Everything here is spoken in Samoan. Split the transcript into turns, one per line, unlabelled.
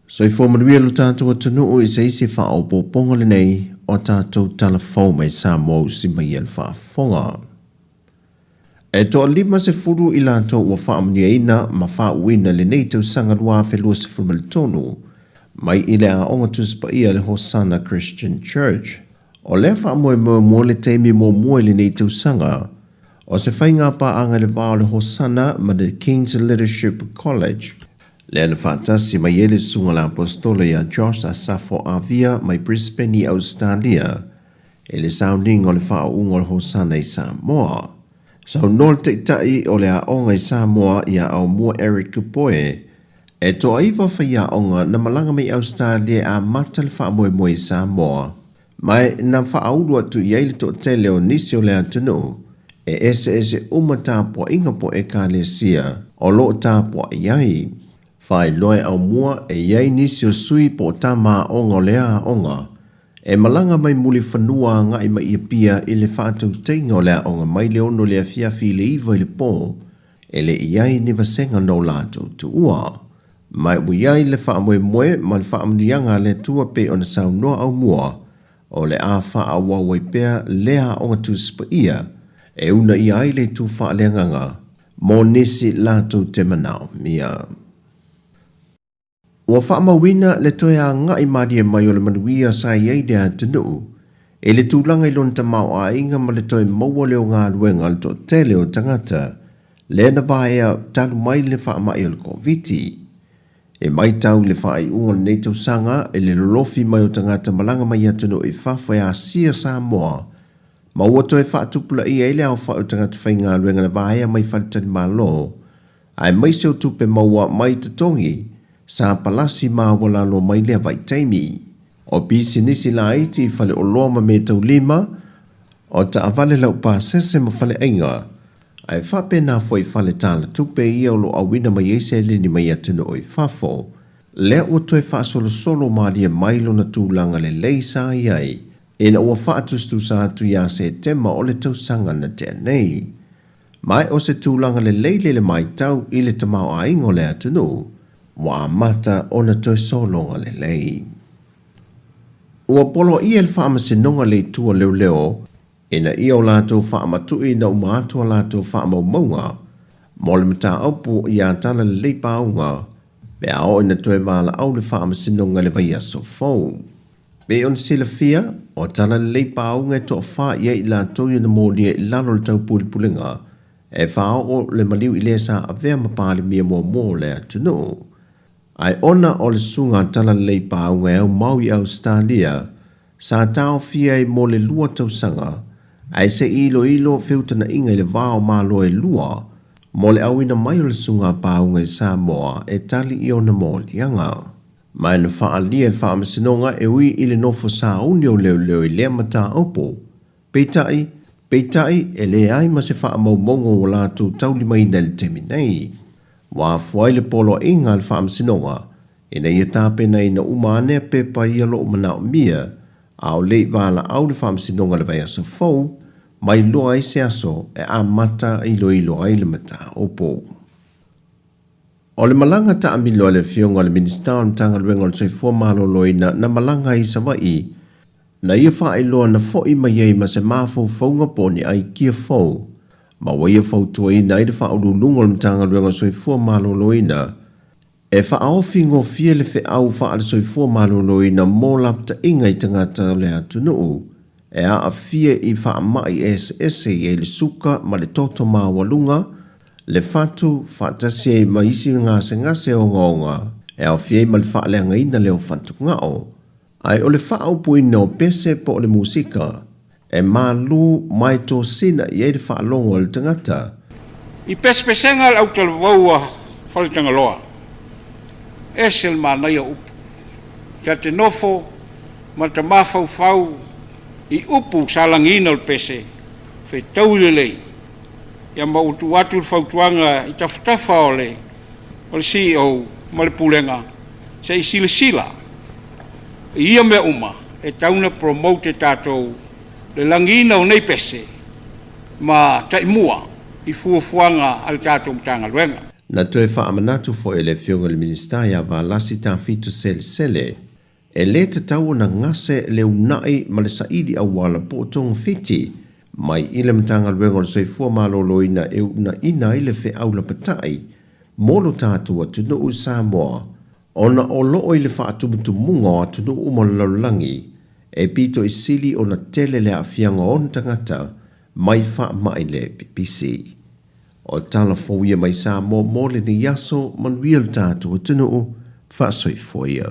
Soifua manuia lo tatou atunuu i se isi faaopoopoga lenei o tatou tala fou mai Samoa usi mai e le faafofoga. E toa 50 i latou ua faamanuiaina ma faauuina lenei tausaga 2023 mai i le Aoga Tusi Paia a le Hosanna Christian Church. O lea faamoemoe mo le taimi muamua i lenei tausaga o se faiga paaga i le va o le Hosanna ma le King's Leadership College, lea na faatasi mai ai le Susuga i le Apostola ia Josh Asafo Avia mai Brisbane i Ausetalia i le sauniga o le faauuga o le Hosanna i Samoa. Saunoa le Taitai o le Aoga i Samoa ia Aumua Eric Kupoe, e toaiva faiaoga na malaga mai Ausetalia e amata le faamoemoe i Samoa, ma na faaulu atu i ai le toatele o nisi o le atunuu e eseese uma tapuaiga po o Ekalesia o lo o tapuai ai. Faailoa e Aumua e i ai nisi o sui po o tama aoga o lea aoga e malaga mai Mulifanua agai mai i Apia i le faatautaiga o le aoga mai le 6 i le afiafi i le 9 i le po, e le i ai ni vasega no latou tuua. Ma ua i ai le faamoemoe ma le faamanuiaga a le Atua pei ona saunoa Aumua, o le a faaauau ai pea lea aoga Tusi Paia e uunaia ai le itu faaleagaga mo nisi latou te manaomia. Ua faamauina le toe agai malie mai o le manuia sa i ai le atunuu i le tulaga i lona tamaoaiga ma le toe maua lea o galuega a le toatele o tagata lea na vaea talu mai le faamai o le Koviti. E maitau i le faaiuga o lenei tausaga i le lolofi mai o tagata malaga mai atunuu i fafo e asia Samoa ma ua toe faatupulaia ai le aofai o tagata faigaluega na vaea mai faletalimalo aemaise o tupe maua mai totogi sa palasi maualalo mai lea vaitaimi. O pisinisi laiti i faleoloa ma metaulima, o taavale laupasese ma faleaiga, ae faapena foi fale talatupe ia o lo o auina mai ai seleni mai atunuu i fafo. Lea ua toe faasolosolo malie mai lona tulaga lelei sa i ai ina ua faatusatusa atu ia Setema o le tausaga na tea nei. Ma o se tulaga lelei lea i le maitau i le tamaoaiga o le atunuu, ua amata ona toe sologa lelei. Ua poloaia e le Faamasinoga le Itu o Leoleo ina ia o latou faamatuuina uma atu a latou faamaumauga mo le mataupu ia Talalelei Pauga pe a oo ina toe valaau le Faamasinoga i le vaiaso fou. Pei ona silafia, o Talalelei Pauga e toafa i ai i latou ia na molia i lalo o le taupulepulega e faaoo le maliu i le sa avea ma Palemia muamua o le atunuu. Ae ona o le susuga a Talalelei Pauga e aumau i Ausetalia, sa taofia ai mo le 2 tausaga, ae se i iloilo feutagaiga i le va o Malo e lua mo le auina mai o le susuga a Pauga i Samoa e tali i ona moliaga. Ma na faaalia e le Faamasinoga e ui i le nofo sauni o leoleo i lea mataupu. Peitai, peitai, e leai ma se faamaumauga ua latou taulimaina i le taimi nei. Ua afua ai le poloaiga a le Faamasinoga ina ia tapenaina uma ane pepa ia o lo o manaomia, a o le i valaau le Faamasinoga i le vaiaso fou, ma iloa ai se aso e amata iloilo ai le mataupu. O le malaga taamilo a le Afioga i le Minisita o le Matagaluega o le Soifua Maloloina na malaga ai i Savaii, na ia faailoa na foi mai ai ma se mafaufauga po o ni aikia fou, ma ua ia fautuaina ai le Faauluuluga o le Matagaluega o le Soifua Maloloina e faaofi gofie le feau faale-soifua maloloina mo lapataiga i tagata o le atunuu e aafia i faamai eseese i ai le suka ma le toto maualuga, le fatu, faatasi ai ma isi gasegase ogaoga e aofia ai ma le faaleagaina lea o fatugao. Ae o le faaupuina o pese po o le musika, e malu ma e tosina i ai le faalogo a le tagata.
I pesepesega a le autalavou a Faletagaloa, ese le manaia o upu. Ta te nofo ma ta mafaufau i upu sa lagiina o le pese, fetaui lelei. Ia ma ua tuu atu le fautuaga i tafatafa o le CEO ma le Pulega se i silasila i ia mea uma e tau ona promote e tatou le lagiina o nei pese ma taimua i fuafuaga a le tatou Matagaluega.
Na toe faamanatu foi e le Afioga i le Minisita ia Valasi Tafito Selesele, e lē tatau ona gase le una'i ma le saili auala po o togafiti mai i le Matagaluega o le Soifua Maloloina e uunaina ai le feau lapata'i mo lo tatou atunuu i Samoa ona o loo i le faatumutumuga o atunuu uma o le lalolagi e pito i sili ona tele le aafiaga o ona tagata mai faamai le pipisi. O tala fou ia mai Samoa mo lenei aso, manuia lo tatou atunuu, faasoifua ia.